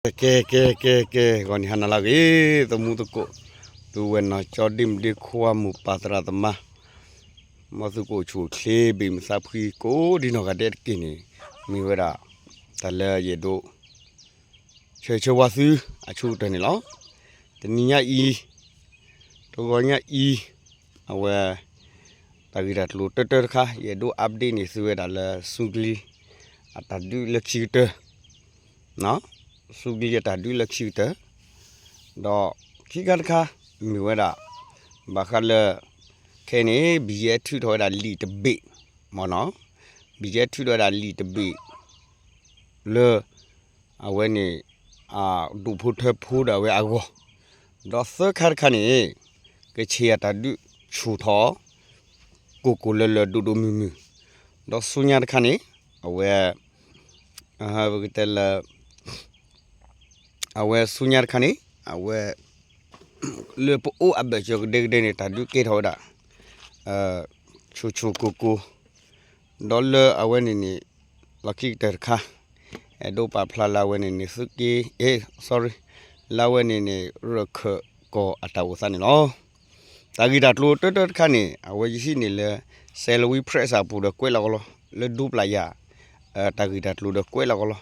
ကဲ ကဲ ကဲ ကဲ ဂီၤနံၤဟါနၤလၢအဂ့ၤ သမူသကိး, သုဝဲနီၢ်ကၠီဒ့မုၣ်ဒ့ခွါမိၢ်ပၢ်သရၣ်သမါ, မ်သုကအိၣ်ဆူၣ်အိၣ်ချ့ဘ့ၣ်မုာ်သးဖှံကိးဒံနီၢ်ဂၤဒဲးတက့ၢ်န့ၣ်, မ့ၢ်ဝဲဒၣ် တၢ်လၢယအဲၣ်ဒိး ဆၢဂ့ၤဆၢဝါသု အဆိကတၢၢ်န့ၣ်လီၤ. တနံၤညါအံၤ, တဂီၤညါအံၤ, အဝဲ တၢ်ဂ့ၢ်တၢ်ကျိၤတၢတၢတခါ ယအဲၣ်ဒိး update န့ၢ်သုဝဲဒၣ်လၢ ဆူကျံ အတၢ်ဒုးလၢခံကတၢၢ်, ဆူကျံအတၢ်ဒုးလၢခံကတၢၢ်, ဒီးခံခါတခါ မ့ၢ်ဝဲဒၣ် ဘၣ်ဃးလၢ ခဲအံၤန့ၣ် BGF ထုးထီၣ်ဝဲဒၣ်လံာ်တဘ့ၣ် မ့ၢ်နီၤ, BGF ထုးထီၣ်ဝဲဒၣ်လံာ်တဘ့ၣ် လၢ အဝဲန့ၣ် ဒူၣ်ဖိထၢဖိဒၣ်ဝဲအဂီၢ်, ဒီးသၢခါတခါန့ၣ် ကချ့ၣ်အတၢ်ဒုးဆူၣ်ထီၣ် ကိၢ်ကိၢ်လၢၤလၢၤဒိၣ်ဒိၣ်မုၢ်မုၢ်, ဒီးဆူညါတခါန့ၣ် အဝဲ ပကတဲလၢ အဝဲဆူညါတခါန့ၣ် အဝဲ လၢပအိၣ်အဘၢၣ်စၢၤကဒဲကဒဲန့ၣ် တၢ်ဒုးကဲထီၣ်ဝဲဒၣ် ဆူၣ်ဆူၣ်ကိၢ်ကိၢ်, ဒီးလၢအဝဲန့ၣ်န့ၣ် လီၢ်ခံကတၢၢ်တခါ အဲၣ်ဒိးပာ်ဖျါလၢအဝဲန့ၣ်န့ၣ် သုးက့ အဲ sorry လၢအဝဲန့ၣ်န့ၣ် ရခၢၣ်ကီၢ်အတၢ်အိၣ်သးန့ၣ်လီၤ. တၢ်ဂ့ၢ်တၢ်ကျိၤတၢတၢတခါန့ၣ် အဝဲယဟံးန့ၢ်လၢ Salween Press အပူၤဒီးကွဲးလီၤကလီ လၢဒူပျၢ်ယၤ တၢ်ဂ့ၢ်တၢ်ကျိၤဒီးကွဲးလီၤကလီ,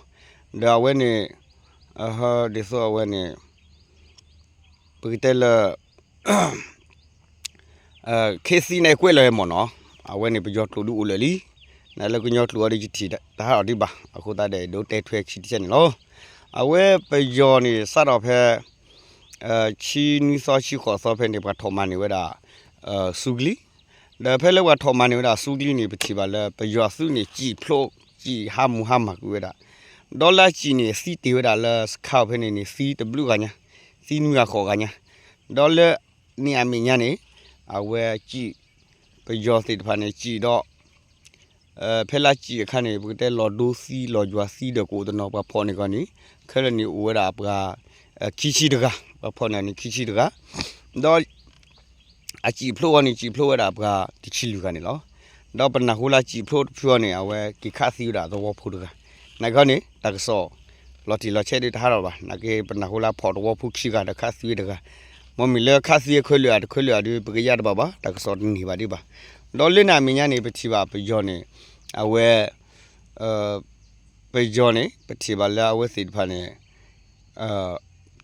ဒီးအဝဲန့ၣ် ဒ်သိးအဝဲန့ၣ် ပကတဲလၢ ခဲသံန့ၣ်ကွဲးလီၤဝဲမ့ၢ်နီၤ, အဝဲန့ၣ်ပယီၤကျိာ်ဒုးအိၣ်လၢာ်လံ, နလၢကညီကျိာ်အံၤဒီးယထံၣ်တဟးထီၣ်ဒံးဘၣ်, အဃိသတးဒီး အဲၣ်ဒိးတဲထွဲခံတချက်န့ၣ်လီၤ. အဝဲပယီၤန့ၣ် စးထီၣ်ဖဲ ဆံနွံသီဆံဃိးသီဖဲန့ၣ် ပှၤထီၣ်မၤန့ၢ်ဝဲဒၣ် ဆူကျံ, ဒီးဖဲလၢပှၤထီၣ်မၤန့ၢ်ဝဲဒၣ်ဆူကျံန့ၣ် ပထံၣ်ဘၣ်လၢပယီၤအသုးန့ၣ် စံာ်ဖျိ စံာ်ဟါမူဟါမၢ်ကွံာ်ဝဲဒၣ်, ဒီးလၢအစံာ်န့ၣ် သံတ့ၢ်ဝဲဒၣ်လၢစခါအီၤဖဲန့ၣ်န့ၣ် သံတဘျုးဂၤညါ, သံနွံဂၤဃိးဂၤညါ, ဒီးလၢန့ၣ်အမဲာ်ညါန့ၣ် အဝဲစံာ် ပယီၤသ့ၣ်တဖၣ်န့ၣ် စံာ်ဒီး ဖဲလၢစံာ်အခါန့ၣ် ပကတဲလီၤဒိသံလီၤယွၤသံဒီးကအိၣ်တနီၤ ပှၤဖီၣ်န့ၢ်ကီးန့ၣ် ခဲလၢာ်န့ၣ်အိၣ်ဝဲဒၣ်ပှၤ ခံဆံတဂၤ, ပှၤဖီၣ်န့ၢ်န့ၣ်ခံဆံတဂၤ, ဒီး အစံာ်ဖျိအီၤန့ၣ် စံာ်ဖျိဝဲဒၣ်ပှၤတဆံလွံၢ်ဂၤန့ၣ်လီၤ. ဒီးပနၢ်ဟူလၢစံာ်ဖျိတဖုအီၤန့ၣ် အဝဲက့ၤခးသံဝဲဒၣ်သဝီဖိတဂၤ, နာ်က့န့ၣ် တၢ်ကစီၣ် လီၤတံၢ်လီၤဆဲးဒုးတဟးထီၣ်ဘၣ်, နာ်က့ပနၢ်ဟူလၢဖီၣ်သဝီဖိခံဂၤဒီးခးသံဝဲတဂၤ, မ့မ့ၢ်လၢခးသံခဲလၢာ်ဧါတခဲလၢာ်ဧါဒုး ပကယါတဘၣ်ဘၣ်, တၢ်ကစီၣ်တန့ၢ်ဘၣ်ဒံးဘၣ်. ဒီးလၢန့ၣ်အမဲာ်ညါန့ၣ် ပထံၣ်ဘၣ်ပယီၤန့ၣ် အဝဲ ပယီၤန့ၣ် ပထံၣ်ဘၣ်လၢအဝဲသ့ၣ်တဖၣ်န့ၣ်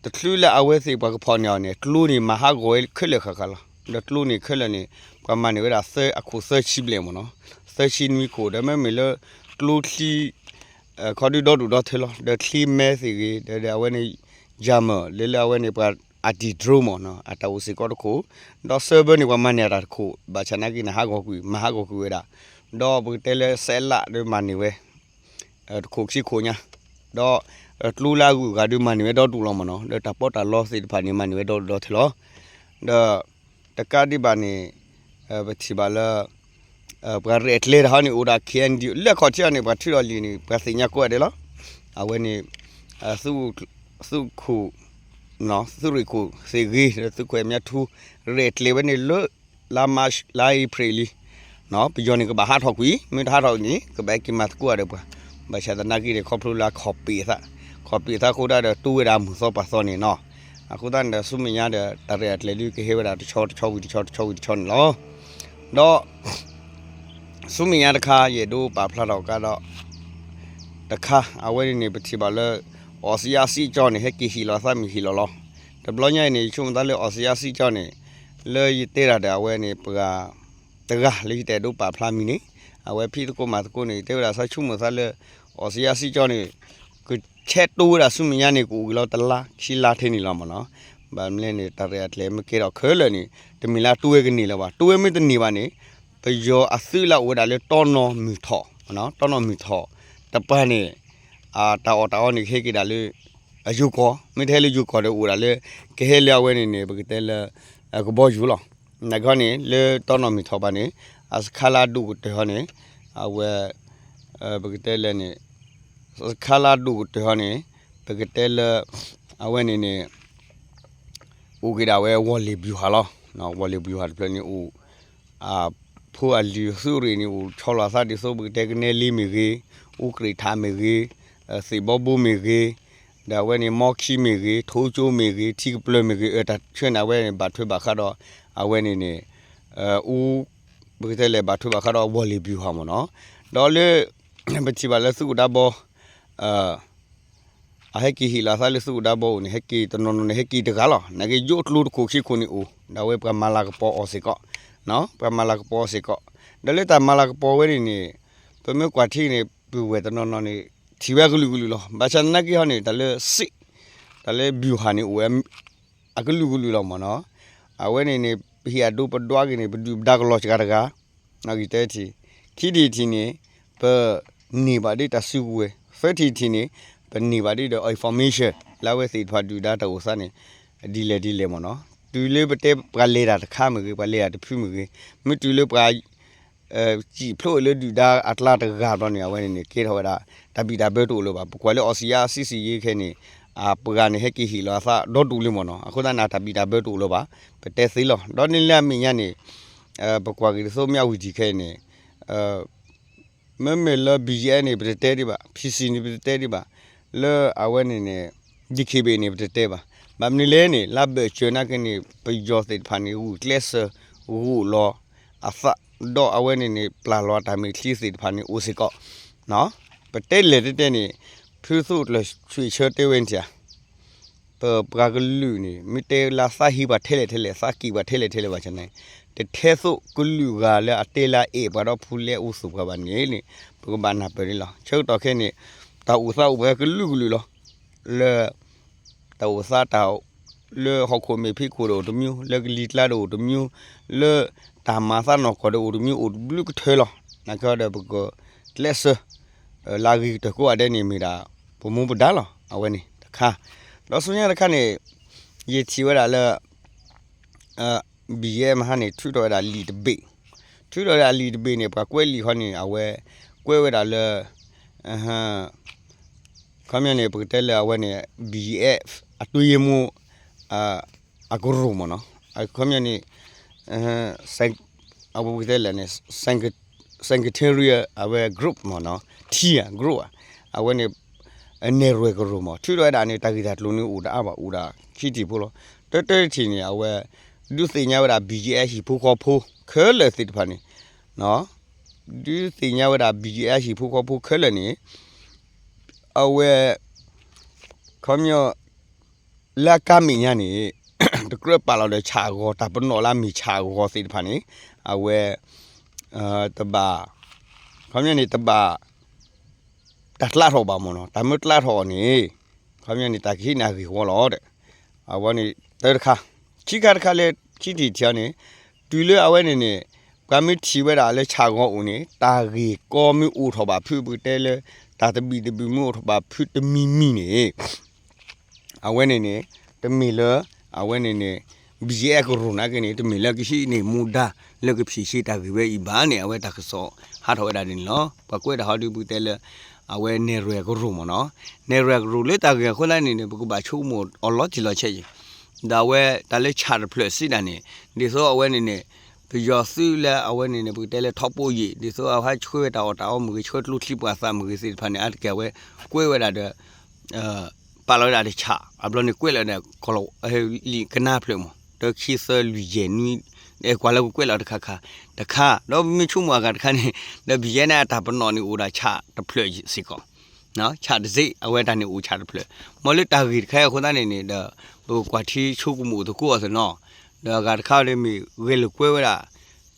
တချုးလၢအဝဲသ့ၣ်ပှၤကဖီၣ်န့ၢ်အီၤန့ၣ် ကျိန့ၣ်မၤဟးဂီၤဝဲခဲလၢာ်ဃၣ်ဃၣ်လီၤ. ဒီးကျိန့ၣ်ခဲလၢာ်န့ၣ် ပှၤမၤန့ၢ်ဝဲဒၣ်သၢအခိၣ်သၢဆံဘျဲၣ်မ့ၢ်နီၤ, သၢဆံနွံခိၣ် ဒီးမ့မ့ၢ်လၢကျိချံ ခီဒုဒီဒူၣ်ဒီထၢလီၤ. ဒီးချံမဲသ့ၣ်ဂ့ၤ ဒီးအဝဲန့ၣ် Jammer လၢလၢအဝဲန့ၣ်ပှၤ anti-drone မ့ၢ်နီၤ အတၢ်အိၣ်စ့ၢ်ကီးတခိၣ်, ဒီး server န့ၣ် ပှၤမၤန့ၢ်အတၢ်တခိၣ် ဘၣ်ဆၣ်နာ်က့န့ၣ် ဟးဂီၤကွံာ် မၤဟးဂီၤကွံာ်ဝဲဒၣ်, ဒီးပကတဲလၢ satellite ဒီးမၤန့ၢ်ဝဲ တခိၣ်ခံခိၣ်ညါ, ဒီးကျိလၢအဂုၤအဂၤဒုးမၤန့ၢ်ဝဲဒီဒူၣ်လီၤမ့ၢ်နီၤ, ဒီးတၢ်ပီးတၢ်လီသ့ၣ်တဖၣ်န့ၣ် မၤန့ၢ်ဝဲဒီဒူၣ်ဒီထၢလီၤ. ဒီးတကးဒံးဘၣ်န့ၣ် ပထံၣ်ဘၣ်လၢ ပှၤရဲၣ်ကျဲၤတၢ်ဟီန့ၣ် အိၣ်ဒၣ် KNDO လၢအခီၣ်ထံးအီၤန့ၣ် ပှၤထုးထီၣ်လံာ်န့ၣ် ပှၤသ့ၣ်ညါကိးဂၤဒဲးလီၤ. အဝဲန့ၣ် သုးခိၣ် သုးရ့ၣ်ခိၣ်သ့ၣ်ဂ့ၤ ဒီးသုးခိၣ်အဲၣ်မၠါထူ ရဲၣ်ကျဲၤဝဲန့ၣ်လၢ လါ March လါ April လံ. ပယီၤန့ၣ်ကဘၣ်ဟးထီၣ်ကွံာ် မ့ၢ်တဟးထီၣ်န့ၣ် ကဘၣ်ဟဲက့ၤမၤသကိးဂၤဒီးပှၤ, ဘၣ်ဆၣ်သနာ်က့ဒီး ခီဖျိလၢအခီၣ်ပ့ၣ်အသး, ခီၣ်ပ့ၣ်အသးအဃိဒၣ်ဒီး တူၢ်ဝဲဒၣ်မုၢ်သီပှၢ်သီန့ၣ်နီၤ. အဃိသတးန့ၣ်ဒီး ဆူမဲာ်ညါဒီး တၢ်ရဲၣ်အကျဲၤဒုးကဟဲဝဲဒၣ်တဆီတဆီဝံၤတဆီတဆီဝံၤတဆီန့ၣ်လီၤ. ဒီး ဆူမဲာ်ညါတခါ ယအဲၣ်ဒိးပာ်ဖျါထီၣ်ကဒီး တခါ အဝဲန့ၣ်န့ၣ် ပထံၣ်ဘၣ်လၢ အီစံယါစံကၠီန့ၣ် ဟဲက့ၤဟ့ၣ်လီၤသးမ့ၢ်ဟ့ၣ်လီၤလီၤ. တဘျီညါအံၤန့ၣ် ယဆိကမိၣ်သးလၢအီစံယါစံကၠီန့ၣ် လၢယတဲတၢ်ဒီးအဝဲန့ၣ် ပှၤတဂၤလၢယတအဲၣ်ဒိးပာ်ဖျါမံၤန့ၣ် အဝဲဖံးသကိးမၤသကိးန့ၣ် တဲဝဲဒၣ်သးဆိကမိၣ်သးလၢ အီစံယါစံကၠီန့ၣ် ကဆဲးတူၢ်ဝဲဒၣ်ဆူမဲာ်ညါန့ၣ် ကအိၣ်က့ၤလီၤတလါခံလါထဲန့ၣ်လီၤမ့ၢ်နီၤ. ဘၣ်မနုၤလဲၣ်န့ၣ် တၢ်ရဲၣ်အကျဲၤမ့ၢ်ကဲထီၣ်ခဲလၢာ်န့ၣ် တမ့ၢ်လၢအတူၢ်ဝဲကန့ၢ်လၢၤဘၣ်. တူၢ်ဝဲမ့ၢ်တန့ၢ်ဘၣ်န့ၣ် ပယီၤအသုးလၢအအိၣ်ဝဲဒၣ်လၢတီနီၢ်မုၢ်ထီၣ်, တီနီၢ်မုၢ်ထီၣ် တပၤန့ၣ် တၢ်အီၣ်တၢ်အီန့ၣ် ကဟဲက့ၤဒၣ်လၢ အယိၤကီၢ်, မ့ၢ်တဟဲလၢယိၤကီၢ်ဒီးအိၣ်ဒၣ်လၢ ကဟဲလၢအဝဲန့ၣ်န့ၣ် ပကတဲလၢ ကဘီယူၤလီၤ. နာ်က့န့ၣ် လၢတီနီၢ်မုၢ်ထီၣ်ဘၣ်န့ၣ် အစခါလၢအဒိၣ်ကတၢၢ်ဟီန့ၣ် အဝဲ ပကတဲလၢန့ၣ် စခါလၢအဒိၣ်ကတၢၢ်ဟီန့ၣ် ပကတဲလၢ အဝဲန့ၣ်န့ၣ် အိၣ်က့ၤဒၣ်ဝဲဝီၢ်လ့ၣ်ဘျူၤဟးလီၤ. ဝီၢ်လ့ၣ်ဘျူၤဟးတဖျၢၣ်န့ၣ်အိၣ် အဖိအလံၤသုးရ့ၣ်န့ၣ် အိၣ်ဆီလီၤအသးဒ်သိး ပကတဲကနဲလ့မ့ၢ်ဂ့ၤ, အူကြ့ၣ်ထးမ့ၢ်ဂ့ၤ, သ့ၣ်ဘီဘိမ့ၢ်ဂ့ၤ, ဒီးအဝဲန့ၣ် မီခံမ့ၢ်ဂ့ၤ, ထိကၠိမ့ၢ်ဂ့ၤ, ထံကပျၢၤမ့ၢ်ဂ့ၤ, အတၢ်ဆှၢန့ၣ် အဝဲန့ၣ်ဘၣ်ထွဲဘၣ်ဃးဒီး အဝဲန့ၣ်န့ၣ် အူ ပကတဲလဲၣ် ဘၣ်ထွဲဘၣ်ဃးဒီး ဝီၢ်လ့ၣ်ဘျူးဟီၣ်မ့ၢ်နီၤ. ဒီးလၢ ပထံၣ်ဘၣ်လၢသုးခိၣ်ဒၢဘီ အဟဲက့ၤဟ့ၣ်လီၤအသးလၢသုးခိၣ်ဒၢဘီအိၣ်န့ၣ် ဟဲက့ၤတနီၤနီၤန့ၣ် ဟဲက့ၤတဂၤလီၤ. နာ်က့ ယိၣ်ကျိတခိၣ်ခံခိၣ်န့ၣ်အိၣ် ဒီးအဝဲပှၤမၤလၤကပီၤအီၤစ့ၢ်ကီး, ပှၤမၤလၤကပီၤအီၤစ့ၢ်ကီး. ဒီးလၢတၢ်မၤလၤကပီၤဝဲန့ၣ်န့ၣ် ပမ့ၢ်ကွၢ်ထံန့ၣ် ပုၢ်ဝဲၢ်တနီၤနီၤန့ၣ် ထံၣ်ဝဲအကလုာ်ကလုာ်လီၤ. ဘၣ်ဆၣ်သနာ်က့ဟီန့ၣ် တၢ်လၢစ့ၣ် တၢ်လၢဘျူးဟီၣ်န့ၣ်အိၣ်ဝဲ အကလုာ်ကလုာ်လီၤမ့ၢ်နီၤ. အဝဲန့ၣ်န့ၣ် ပဟ့ၣ်အဒိပဒွးက့ၤန့ၣ် ပဒုၣ်ပဒါကလီၤစှၤတဂၤ, နီၣ်ဂံၢ်တၢထံၣ်, ခံထံၣ်တထံၣ်န့ၣ် ပန့ၢ်ဘၣ်ဒ်တၢ်စုကဝဲၤ, သၢထံၣ်တထံၣ်န့ၣ် ပန့ၢ်ဘၣ်ဒ်ဒီး information လၢအဝဲသ့ၣ်တဖၣ်ဒုၣ်ဒါတၢ်အိၣ်သးန့ၣ် ဒ်လဲၣ်ဒ်လဲၣ်မ့ၢ်နီၤ. တုၤလၢပတဲပှၤလဲၤတၢ်တခါမ့ၢ်ဂ့ၤ, ပှၤလဲၤတၢ်တဖုမ့ၢ်ဂ့ၤ, မ့ၢ်တုၤလၢပှၤ စံၣ်ဖျိးလၢဒုၣ်ဒါအကျါတဂၤဘျီန့ၣ် အဝဲန့ၣ်န့ၣ် ကဲထီၣ်ဝဲဒၣ် တၢ်ဘံၣ်တၢ်ဘၢတအိၣ်လၢၤဘၣ်. ပကွၢ်လၢအီစံယါအစံစံယ့ခဲအံၤန့ၣ် အပှၤန့ၣ် ဟဲက့ၤဟ့ၣ်လီၤအသးဒီဒူၣ်လံမ့ၢ်နီၤ. အဃိသတးန့ၣ် တၢ်ဘံၣ်တၢ်ဘၢတအိၣ်လၢၤဘၣ်. ပတဲသ့လီၤ. ဒီးန့ၣ်လၢအမဲာ်ညါန့ၣ် ပကွၢ်က့ၤဒ်သိးမ့ၢ်အဝံၤတံၢ်ခဲအံၤန့ၣ် မ့မ့ၢ်လၢ ဘံၣ်ယဲၣ်န့ၣ် ပတတဲဒံးဘၣ်, ဖံစံၣ်န့ၣ် ပတတဲဒံးဘၣ်, လၢအဝဲန့ၣ်န့ၣ် ဒံၣ်ခ့ဘ့ၣ်န့ၣ် ပတတဲဘၣ်. ဘၣ်မနုၤလဲၣ်န့ၣ် လၢဘၢၣ်စၢၤနာ်က့န့ၣ် ပယီၤသ့ၣ်တဖၣ်န့ၣ် ဂုာ်ကျဲးစၢး ဂိၢ်လီၤအသး, ဒီးအဝဲန့ၣ်န့ၣ် ပျၢ်လီၤအတၢ်မဲာ်ချံသ့ၣ်တဖၣ်န့ၣ် အိၣ်စ့ၢ်ကီး. ပတဲလဲၣ်တဲတဲန့ၣ် ဖုသူၣ်ကျၢၢ်ဆံဆၢတဲဝဲန့ၣ်ဧါ ပပှၤကလုာ်န့ၣ် မ့ၢ်တဲလၢသးဟ့ပှၤထဲလဲၣ်ထဲလဲၣ်, သးကံၢ်ပှၤထဲလဲၣ်ထဲလဲၣ်ဘၣ်ဆၣ်န့ၣ်, တထဲသိးကလုာ်ဂၤလၢအတဲလၢအအဲၣ်ပှၤဒီးဖူလဲအူသူၣ်ပှၤဘၣ်န့ၣ်န့ၣ် ပကဘၣ်နၢ်ပၢၢ်န့ၣ်လီၤ. ဆၢကတီၢ်ခဲအံၤန့ၣ် တၢ်အိၣ်သးအိၣ်ပှဲၤကလုာ်ကလုာ်လီၤ. လၢ တၢ်အိၣ်သးတၢ် လၢဟီၣ်ခိၣ်မဲာ်ဖံးခိၣ်ဒီးအိၣ်တမျိုး, လၢကလံၤကျါဒီးအိၣ်တမျိုး, လၢတၢ်မၤသးနီၢ်ကီၢ်ဒီးအိၣ်တမျိုး, အိၣ်တဘျုးကထၢလီၤ. နာ်က့ဒီးပကကျဲးစၢး လၢအဂ့ၤကတၢၢ်ကိးဂၤဒဲးန့ၣ်မ့ၢ်ဒၣ် ပမူပဒါလီၤ. အဝဲန့ၣ်တခါ, ဒီးဆူညါတခါန့ၣ် ယထံၣ်ဝဲဒၣ်လၢ ဘံၣ်ယဲၣ်မဟါန့ၣ် ထုးထီၣ်ဝဲဒၣ်လံာ်တဘ့ၣ်, ထုးထီၣ်ဝဲဒၣ်လံာ်တဘ့ၣ်န့ၣ် ပှၤကွဲးလံာ်ဃီန့ၣ် အဝဲကွဲးဝဲဒၣ်လၢ ခီပညီန့ၣ် ပကတဲလၢအဝဲန့ၣ် ဘံၣ်ယဲၣ် အတွင်းရေးမှူး အကရူၢ်မ့ၢ်နီၤ, ခီပညီန့ၣ် အဝဲပကတဲလဲၣ်န့ၣ် secretary အဝဲ group မ့ၢ်နီၤ, ထံဧါ group ဧါ, အဝဲန့ၣ် နဲၣ်ရွဲၣ်ကရူၢ်မ့ၢ် ထုးထီၣ်ဝဲဒၣ်န့ၣ် တၢ်ဂ့ၢ်တၢ်ကျိၤန့ၣ်အိၣ်တအါဘၣ်, အိၣ်ဒၣ်ခံထံၣ်ဖိလီၤ. တၢတၢတထံၣ်န့ၣ် အဝဲ ဒုးသ့ၣ်ညါဝဲဒၣ် ဘံၣ်ယဲၣ် ဟံၣ်ဖိဃီဖိခဲလၢာ်သ့ၣ်တဖၣ်န့ၣ် ဒုးသ့ၣ်ညါဝဲဒၣ် ဘံၣ်ယဲၣ် ဟံၣ်ဖိဃီဖိခဲလၢာ်န့ၣ် အဝဲ ခီပညီ လၢအကါမဲာ်ညါန့ၣ် တကြၢးပာ်လီၤဒီးဆၣ်အဂီၤ တၢ်ပနီၣ်လၢအမ့ၢ်ဆၣ်အဂီၤသ့ၣ်တဖၣ်န့ၣ် အဝဲ တဘၣ် ခီပညီန့ၣ် တဘၣ် တၢ်ကျးထီၣ်ဘၣ်မ့ၢ်နီၤ, တၢ်မ့ၢ်ကျးထီၣ်အီၤန့ၣ် ခီပညီန့ၣ် တၢ်ကဟံးန့ၢ်အဂ့ၢ်ဝီလီၤဒီး အဝဲန့ၣ်တၢတခါ, ခံခါတခါလၢ ခံထံၣ်ထံၣ်အီၤန့ၣ် တုၤလၢအဝဲန့ၣ်န့ၣ် ပှၤမ့ၢ်ထံၣ်ဝဲဒၣ်လၢဆၣ်ဂီၤအိၣ်န့ၣ် တၢ်ဂ့ၢ်ကီမ့ၢ်အိၣ်ထီၣ်ဘၣ်ဖုး ပကတဲလၢ တၢ်တဘံၣ်တဘုၣ်မ့ၢ်အိၣ်ထီၣ်ဘၣ်ဖုးတမံၤမံၤန့ၣ် အဝဲန့ၣ်န့ၣ် တမ့ၢ်လၢ အဝဲန့ၣ်န့ၣ် ဘံၣ်ယဲၣ် ကရူၢ်နာ်က့န့ၣ် တမ့ၢ်လၢကဟံးန့ၢ်မူဒါ လၢကဖံးဆံးတၢ်ဂ့ၢ်ဝဲအံၤဘၣ်န့ၣ် အဝဲတၢ်ကစီၣ်ဟးထီၣ်ဝဲဒၣ်ဒ်န့ၣ်လီၤ. ပှၤကွဲးတၢ်ဟီဒုး ပကတဲလၢ အဝဲနဲၣ်ရွဲၣ်ကရူၢ်မ့ၢ်နီၤ, နဲၣ်ရွဲၣ်ကရူၢ်လၢတၢ်ဂ့ၢ်အဃိသတးန့ၣ်န့ၣ် ပကဘၣ်ဆိကမိၣ်အီၤလီၤတံၢ်လီၤဆဲးအံၤ ဒီးအဝဲတၢ်လၢဆၣ်တဖျၢၣ်စံးဒၣ်န့ၣ် ဒ်သိးအဝဲန့ၣ်န့ၣ် ပယီၤသုးလၢအဝဲန့ၣ်န့ၣ် ပကတဲလၢထီဘိယံာ် ဒ်သိးအဝဲဆှၢဝဲတၢ်အီၣ်တၢ်အီမ့ၢ်ဂ့ၤ ဆှၢကျိချံပှာ်သၣ်မ့ၢ်ဂ့ၤသ့ၣ်တဖၣ်န့ၣ် အါတက့ၢ်အဝဲကွဲးဝဲဒၣ်ဒီး ပာ်လီၤဝဲဒၣ်တၢ်ဆၣ် အဘျီန့ၣ်ကွဲးလီၤဒီး ကီၢ်လီၤ လံာ်ကနါဖျၢၣ်မ့ၢ် တၢခံသၢလွံၢ်ယဲၢ်နွံ အဲၣ်ကွၢ်လၢကကွဲးလီၤတခါခါ တခါ ဒီးမ့ၢ်ဆိကမိၣ်အဂၤတခါန့ၣ် ဒီးဘံၣ်ယဲၣ်န့ၣ် အတၢ်ပနီၣ်န့ၣ်အိၣ်ဒၣ်ဆၣ်တဖျၢၣ်စ့ၢ်ကီး ဆၣ်တစ့ အဝဲတၢ်န့ၣ်အိၣ်ဆၣ်တဖျၢၣ် မ်လၢတၢ်ဂ့ၢ်တခါအံၤအဃိသတးန့ၣ်န့ၣ်ဒီး ပကကွၢ်ထံဆိကမိၣ်သကိးအီၤသ့ၣ်နီၤ ဒီးအဂၤတခါန့ၣ်မ့ၢ်ဂဲၤလိာ်ကွဲဝဲဒၣ်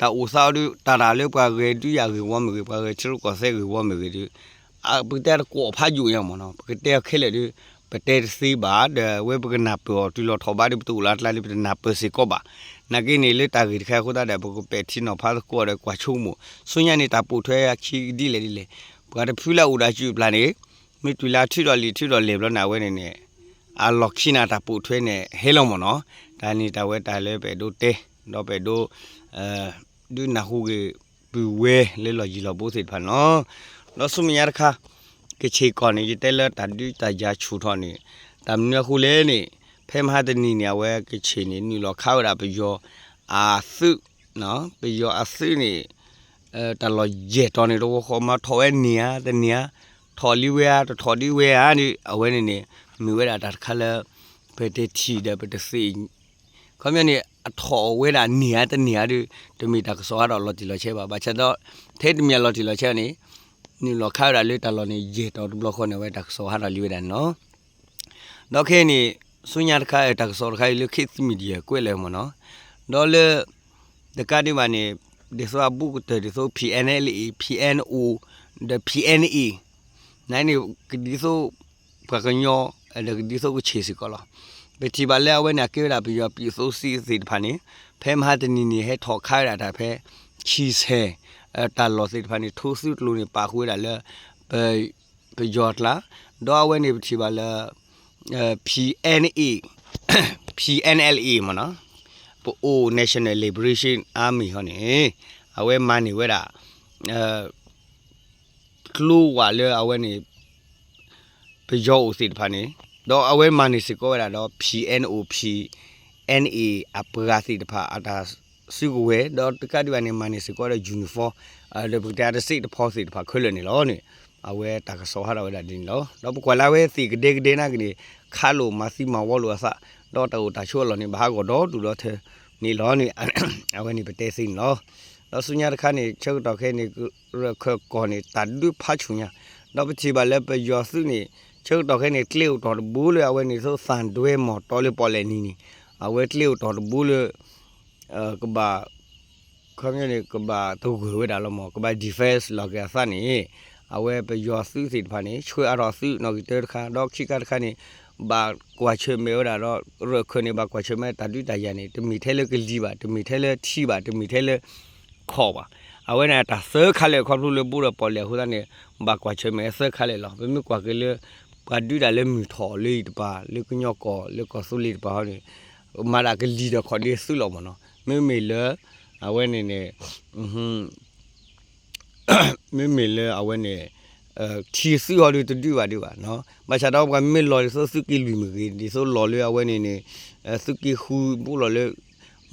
တၢ်အိၣ်သးအီၤဒုး တၢ်တၢ်လၢပှၤဂဲၤဒုးယၤဂ့ၢ်ဝီမ့ၢ်ဂ့ၤ ပှၤဂဲၤထံရူၢ်ကီၢ်သဲးဂ့ၢ်ဝီမ့ၢ်ဂ့ၤဒုး ပကတဲတကွီၢ်ဖးယိာ်ညါမ့ၢ်နီၤ ပကတဲအီၤခဲလၢာ်ဒုး ပတဲတသ့ဘၣ် ဒီးအဝဲပကနၢ်ပၢၢ်အီၤတုၤလီၤထီၣ်ဘးဒုး ပတအိၣ်လၢအကျါဒုး ပတနၢ်ပၢၢ်စ့ၢ်ကီးဘၣ် နာ်က့န့ၣ်လၢတၢ်ဂ့ၢ်တခါအံၤအဃိသတးဒီး ပကပဲာ်ထံနီၤဖးသကိးဒီးကွၢ်ဆိကမိၣ် ဆူညါန့ၣ် တၢ်ပိာ်ထွဲခံဒ်လဲၣ်ဒ်လဲၣ် ပှၤတဖုလၢအအိၣ်ဒီးစုပျၢ်န့ၣ် မ့ၢ်တုၤလၢအထုးထီၣ်လံာ်ထုးထီၣ်လဲၢ်ဘျီန့ၣ် အဝဲန့ၣ်န့ၣ် အလီၢ်ခံန့ၣ်တၢ်ပိာ်ထွဲန့ၣ်ဟဲလီၤမ့ၢ်နီၤ တၢ်န့ၣ်တၢ်ဝဲတၢ်လၢပအဲၣ်ဒိးတဲ ဒီးပအဲၣ်ဒိး ဒုးနၢ်ဟူဂ့ၤပုၢ်ဝဲၢ်လၢလီၢ်ယံၤလီၢ်ဘူးသ့ၣ်တဖၣ်န့ၣ်လီၤ. ဒီးဆူမဲာ်ညါတခါ ကချ့ၣ်ကီၢ်န့ၣ် ယတဲလၢတၢ်ဒုးတၢ်ယၤဆူၣ်ထီၣ်န့ၣ် တၢ်မနုၤအဃိလဲၣ်န့ၣ် ဖဲမဟါတနံၤန့ၣ် အဝဲကချ့ၣ်န့ၣ် နုာ်လီၤခးဝဲဒၣ်ပယီၤအသုး ပယီၤအသုးန့ၣ် တၢ်လီၢ်ယဲၢ်တီၤန့ၣ် တဝီဃီမးထီၣ်ဝဲန့ၢ်ဧါ တန့ၢ်ဧါ ထီၣ်လံဝဲဧါ တထီၣ်ဒံးဝဲဧါန့ၣ် အဝဲန့ၣ်န့ၣ် မ့ၢ်ဝဲဒၣ်တၢ်တခါလၢ ပတထံၣ်ဒီးပတသ့ၣ် ခီပညီန့ၣ် အထီၣ်ဝဲဒၣ်န့ၢ်ဧါတန့ၢ်ဧါဒီး တမ့ၢ်တၢ်ကစီၣ်ဟးထီၣ်လီၤတံၢ်လီၤဆဲးဘၣ်. ဘၣ်ဆၣ်ဒီး ထဲတမံၤအလီၤတံၢ်လီၤဆဲးန့ၣ် နုာ်လီၤခးဝဲဒၣ်လၢတၢ်လီၢ်န့ၣ် ယဲၢ်တီၤတဘျီဃီန့ၣ် အဝဲတၢ်ကစီၣ်ဟးထီၣ်လံဝဲဒၣ်န့ၣ်လီၤ. ဒီးခဲအံၤန့ၣ် ဆူညါတခါ တၢ်ကစီၣ်တခါအံၤလၢ ခေတ်သစ်မီဒီယာ ကွဲးလၢမ့ၢ်နီၤ, ဒီးလၢ တကးဒံးဘၣ်န့ၣ် ဒ်သိးအဘူးကတၢၢ်ဒ်သိး P N L A, P N O ဒီး P N A န့ၣ် ကဒ်သိး ပှၤကညီ ဒီးကဒ်သိးကဆ့ၣ်စ့ၢ်ကီးလီၤ. ပထံၣ်ဘၣ်လၢအဝဲန့ၣ် အကဲဝဲဒၣ်ပယီၤပြည်သူ့စစ်သ့ၣ်တဖၣ်န့ၣ် ဖဲမဟါတနံၤန့ၣ် ဟဲထီၣ်ခးဝဲဒၣ်တၢ်ဖဲ ခၠံၣ်ဆဲၣ် တၢ်လီၢ်သ့ၣ်တဖၣ်န့ၣ် ထိးသုးကျိၤန့ၣ် ပာ်ဃုာ်ဝဲဒၣ်လၢ ပယီၤကျါ, ဒီးအဝဲန့ၣ်ပထံၣ်ဘၣ်လၢ P N A, P N L A မ့ၢ်နီၤ, ပအိၣ် National Liberation Army ဟီန့ၣ် အဝဲမၤန့ၢ်ဝဲဒၣ် ကျိဝဲလၢအဝဲန့ၣ် ပယီၤအိၣ်သ့ၣ်တဖၣ်န့ၣ်, ဒီးအဝဲမၤန့ၢ်စ့ၢ်ကီးဝဲဒၣ်ဒီး P N O, P N A အပှၤသ့ၣ်တဖၣ်အတၢ်စုကဝဲၤ, ဒီးတကးဒံးဘၣ်န့ၣ် မၤန့ၢ်စ့ၢ်ကီးဒီး uniform, ဒီးပကတဲတစ့းတဖီသ့ၣ်တဖၣ်ခဲလၢာ်န့ၣ်လီၤန့ၣ်, အဝဲတၢ်ကစီၣ်ဟးထီၣ်ဝဲဒၣ်ဒ်န့ၣ်လီၤ. ဒီးပကွၢ်လၢအဝဲသ့ၣ်ကဒဲကဒဲနာ်က့န့ၣ် ခးလိာ်မၤသံမၤဝီလိာ်အသး, ဒီးတၢ်အိၣ်တၢ်ဆိးအလီၢ်န့ၣ် ဘၣ်ဟးဂီၤဒီဒူၣ်ဒီထၢန့ၣ်လီၤန့ၣ်, အဝဲန့ၣ်ပတဲသ့န့ၣ်လီၤ. ဒီးဆူညါတခါန့ၣ် ဆၢကတီၢ်ခဲအံၤန့ၣ် ရၢၢ်ခၢၣ်ကီၢ်န့ၣ် တၢ်ဒုးဖးဆူၣ်ညါ, ဒီးပထံၣ်ဘၣ်လၢပယီၤသုးန့ၣ် ဆၢကတီၢ်ခဲအံၤန့ၣ် ကျဲအိၣ်တီၢ်တဘိလၢအဝဲန့ၣ်သိးသံတွဲမီၢ်တီလၢပီၣ်လဲၣ်နံၤန့ၣ်, အဝဲကျဲအိၣ်တီၢ်တဘိလၢ ကဘၣ် ခီပညီန့ၣ် ကဘၣ်သဂၢၢ်ဝဲဒၣ်လီၤမး, ကဘၣ် defense လီၤက့ၤအသးန့ၣ်, အဝဲပယီၤသုးသ့ၣ်တဖၣ်န့ၣ် ဆှၢအါထီၣ်သုးနီၣ်ဂံၢ်တၢတခါ, ဒီးခံခါတခါန့ၣ် ဘၣ်ကွၢ်ဆၢၣ်မဲာ်ဝဲဒၣ်ဒီး ရၢၢ်ခၢၣ်န့ၣ် ဘၣ်ကွၢ်ဆၢၣ်မဲာ်တၢ်ဒုးတၢ်ယၤန့ၣ် တမ့ၢ်ထဲလၢကလံၤဘၣ်, တမ့ၢ်ထဲလၢထံဘၣ်, တမ့ၢ်ထဲလၢ ခီၣ်ဘၣ်. အဝဲန့ၣ်တၢ်သၢခါလၢာ် ခီဖျိလၢဘိဒီးပီၣ်လဲၣ်အဃိသတးန့ၣ် ဘၣ်ကွၢ်ဆၢၣ်မဲာ်သၢခါလၢာ်လီၤ. ပမ့ၢ်ကွၢ်က့ၤလၢ ပှၤဒုးတၢ်လၢမုၢ်ထီၣ်လၢအံၤတပၤ လၢကညီကီၢ် လၢကီၢ်သူလ့ၤတပၤဟီန့ၣ် မၤဒၣ်ကလံၤဒီးခီၣ်ဒ့သုးလီၤမးနီၤ. မ့မ့ၢ်လၢ အဝဲန့ၣ်န့ၣ် မ့မ့ၢ်လၢအဝဲန့ၣ် ထံသုးဟီဒုးတဒုးဘၣ်ဒုးဘၣ်နီၤ. ဘၣ်ဆၣ်ဒီးပှၤမ့ၢ်လီၤဒ်သိးသုးက့လွံၢ်မ့ၢ်ဂ့ၤ, ဒ်သိးလီၤလၢအဝဲန့ၣ်န့ၣ် သုးက့ဃုဘူးလီၤလၢ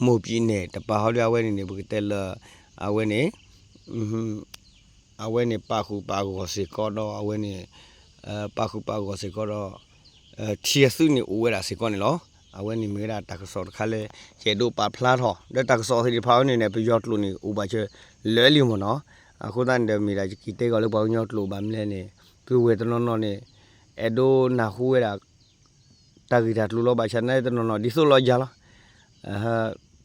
မိၢ်ပံၤနဲၣ်တပၤဟီဒုး အဝဲန့ၣ်န့ၣ် ပကတဲလၢ အဝဲန့ၣ် အဝဲန့ၣ်ပာ်ဃုာ်ပာ်ဂီၢ်စ့ၢ်ကီးဒီး အဝဲန့ၣ် ပာ်ဃုာ်ပာ်ဂီၢ်စ့ၢ်ကီးဒီး ထံအသုးန့ၣ်အိၣ်ဝဲဒၣ်စ့ၢ်ကီးန့ၣ်လီၤ. အဝဲန့ၣ်မ့ၢ်ဝဲဒၣ်တၢ်ကစီၣ်တခါလၢ ယအဲၣ်ဒိးပာ်ဖျါထီၣ် ဒီးတၢ်ကစီၣ်သ့ၣ်တဖၣ်အံၤန့ၣ်န့ၣ် ပယီၤကျိာ်န့ၣ် အိၣ်ဘၣ်စၢၤလၢာ်လံမ့ၢ်နီၤ. အဃိသတးန့ၣ်ဒီးမ့ၢ်ဒၣ်ယက့ၤတဲကီးလၢပှၤကညီကျိာ်ဘၣ်မနုၤလဲၣ်န့ၣ် ပုၢ်ဝဲၢ်တနီၤနီၤန့ၣ် အဲၣ်ဒိးနၢ်ဟူဝဲဒၣ် တၢ်ဂ့ၢ်တၢ်ကျိၤလီၤ. ဘၣ်ဆၣ်န့ၣ်တနီၤနီၤဒ်သိးလီၤယၤလီၤ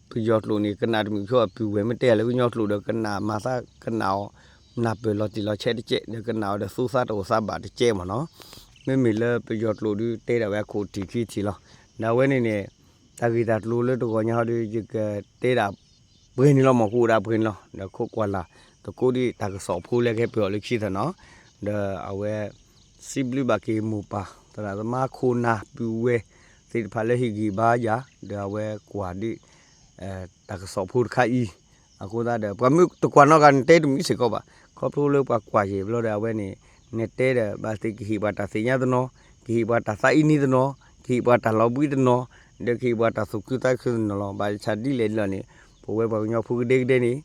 ပယီၤကျိာ်န့ၣ် ကနၣ်တမုာ်ဆိ ပုၢ်ဝဲၢ်မ့ၢ်တဲယၤလၢကညီကျိာ်ဒီး ကနၣ်မၤသးကနၣ်အီၤ နၢ်ပၢၢ်လီၤတံၢ်လီၤဆဲးတကဲး ဒီးကနၣ်အီၤဒီးသူသးတအိၣ်သးဘၣ်တကဲးမ့ၢ်နီၤ. မ့မ့ၢ်လၢပယီၤကျိာ်ဒုးတဲဒၣ်ဝဲအခိၣ်ထံၣ်ခံထံၣ်လီၤ. ဒီးအဝဲန့ၣ်န့ၣ် တၢ်ဂ့ၢ်တၢ်ကျိၤလၢတဂီၤညါဟီဒီး ယကတဲဒၣ်ပှဲၤန့ၣ်လီၤမး ကအိၣ်ဒၣ်ပှဲၤန့ၣ်လီၤ. ဒီးခိးကွၢ်လၢ် သကိးဒ်တၢ်ကစီၣ်ဖိလၢကဟဲပၢၢ်အီၤလၢခံသၢနီၤ. ဒီးအဝဲ စံးဘျုးဘၣ်က့ၤမိၢ်ပၢ် သရၣ်သမါခိၣ်နၢ်ပုၢ်ဝဲၢ်သ့ၣ်တဖၣ်လၢဟ့ၣ်ဂံၢ်ဘါယၤ ဒီးအဝဲကွၢ်ဒ် တၢ်ကစီၣ်ဖိတခါအံၤ အဃိသတးဒီး ပှၤမ့ၢ်တကွၢ်နီတဂၤန့ၣ် တဲတမံၤစ့ၢ်ကီးဘၣ်. ခီဖျိလၢပှၤကွၢ်ယံာ်ဘျီဒီး အဝဲန့ၣ် နတဲဒီး ဘၣ်သ့ၣ်ကဟ့ၣ်ပှၤတၢ်သ့ၣ်ညါတနီၤ, ကဟ့ၣ်ပှၤတၢ်သးအံၤနံၤတနီၤ, ကဟ့ၣ်ပှၤတၢ်လီၤဘှံးတနီၤ, ဒီးကဟ့ၣ်ပှၤတၢ်သူၣ်ခုသးခုတနီၤလီၤ. ဘၣ်ဆၣ်ဒ်လဲၣ်ဒ်လဲၣ်န့ၣ် ပဝဲပှၤကညီဖိကဒဲကဒဲန့ၣ်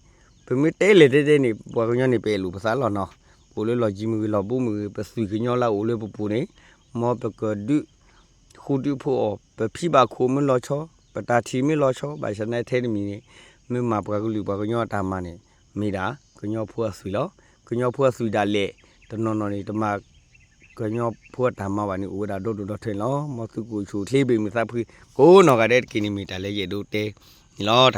ပမ့ၢ်တဲလဲၣ်တဲတဲန့ၣ် ပှၤကညီန့ၣ် ပအဲၣ်လိာ်ပသးလီၤနီၤ. ပအိၣ်လၢလီၢ်ယံၤမ့ၢ်ဂ့ၤ လီၢ်ဘူးမ့ၢ်ဂ့ၤ ပသွံၣ်ကညီလၢအအိၣ်လၢပပူၤန့ၣ် မ်ပကဒုး ဃူဒုးဖိးအီၤ ပဖံဘၣ်ခိၣ်မ့ၢ်လီၤဆီ, ပတၢ်ထံၣ်မ့ၢ်လီၤဆီ, ဘၣ်ဆၣ်န့ၣ်ထဲတမံၤန့ၣ် မ့ၢ်မၤပှၤကလုာ်ပှၤကညီအတၢ်မၤန့ၣ် မ့ၢ်ဒၣ်ကညီဖိအသွံၣ်လီၤ. ကညီဖိအသွံၣ်ဒၣ်လဲာ် တနီၤနီၤန့ၣ် တမၤကညီဖိအတၢ်မၤဘၣ်န့ၣ် အိၣ်ဝဲဒၣ်ဒီဒိၣ်ဒီထၢန့ၣ်လီၤ. မ်သုကအိၣ်ဆူၣ်အိၣ်ချ့ဘၣ်မုာ်သးဖှံ ကိးနီၢ်ဂၤဒဲးတက့ၢ်န့ၣ် မ့ၢ်တၢ်လၢယအဲၣ်ဒိးတဲန့ၣ်လီၤ.